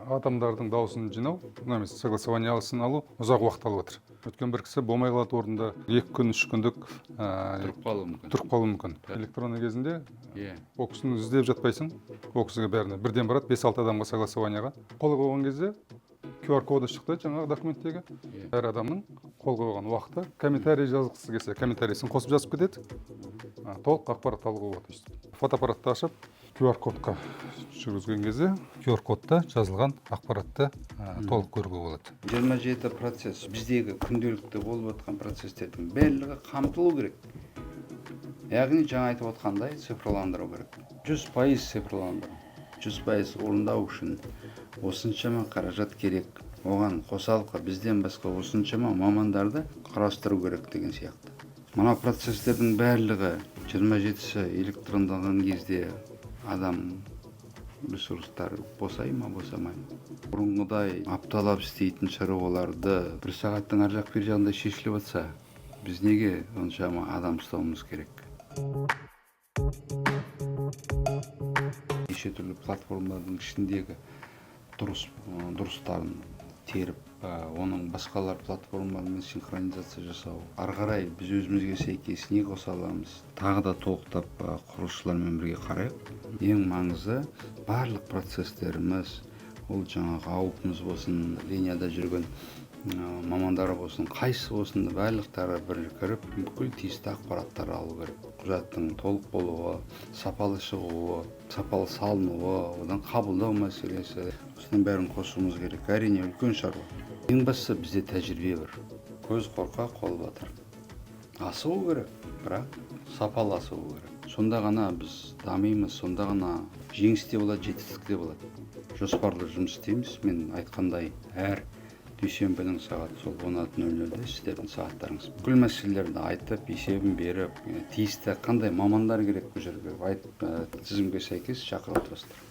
Адамдардың дауысын жинау, мына емес, согласованиясын алу ұзақ уақыт алып жатыр. Өйткені бір кісі болмай қалады орнында, 2 күн, 3 күндік Тұрып қалуы мүмкін. Тұрып қалуы мүмкін. Электронный кезінде ол кісіні іздеп жатпайсың, ол кісіге бәріне бірден барады, бес алты адамға согласованияға. Қол қойған кезде QR коды шықты жаңағы документтегі. Әр адамның қол қойған уақыты, комментарий жазғысы келсе, комментарийсін қосып жазып кетеді. Толық ақпарат алуға болады өйстіп. Фотоаппаратты ашып, QR кодқа жүргізген кезде QR кодта жазылған ақпаратты толық көруге болады. 27 процесс, біздегі күнделікті болып жатқан процесстердің барлығы қамтылу керек. Яғни жаңа айтып отқандай, цифрландыру керек, 100% цифрландыру. 100% орындау үшін осыншама қаражат керек, оған қосалқы бізден басқа осыншама мамандарды құрастыру керек деген сияқты. Мына процесстердің барлығы, 27-сі электрондалған кезде адам ресурстары босай ма, босамай ма? Бұрынғыдай апталап істейтін шаруаларды бір сағаттың ар жақ бер жағында шешіліп жатса, біз неге оншама адам ұстауымыз керек? Неше түрлі платформалардың ішіндегі дұрыстарын теріп, оның басқалар платформалармен синхронизация жасау, ары қарай біз өзімізге сәйкес не қоса аламыз, тағы да толықтап, құрылысшылармен бірге қарайық. Ең маңызы, барлық процесстеріміз, ол жаңағы АУП-ымыз болсын, линияда жүрген мамандар болсын, қайсысы болсын, барлықтары бірігіп, бүкіл тиісті ақпараттар алу керек. Құжаттың толық болуы, сапалы шығуы, сапалы салынуы, одан қабылдау мәселесі, осының бәрін қосуымыз керек. Әрине, үлкен шаруа. Ең бастысы, бізде тәжірибе бар. Көз қорқақ, қол батыр. Асығу керек, бірақ сапалы асығу керек. Сонда ғана біз дамимыз, сонда ғана жеңіс те болады, жетістік те болады. Жоспарлы жұмыс істейміз. Мен айтқандай, әр дүйсенбінің сағат сол 16:00-де сіздердің сағаттарыңыз. Бүкіл мәселелерді айтып, есебін беріп, тиісті қандай мамандар керек, бұл жерге айтып, тізімге сәйкес шақырып отырасыздар.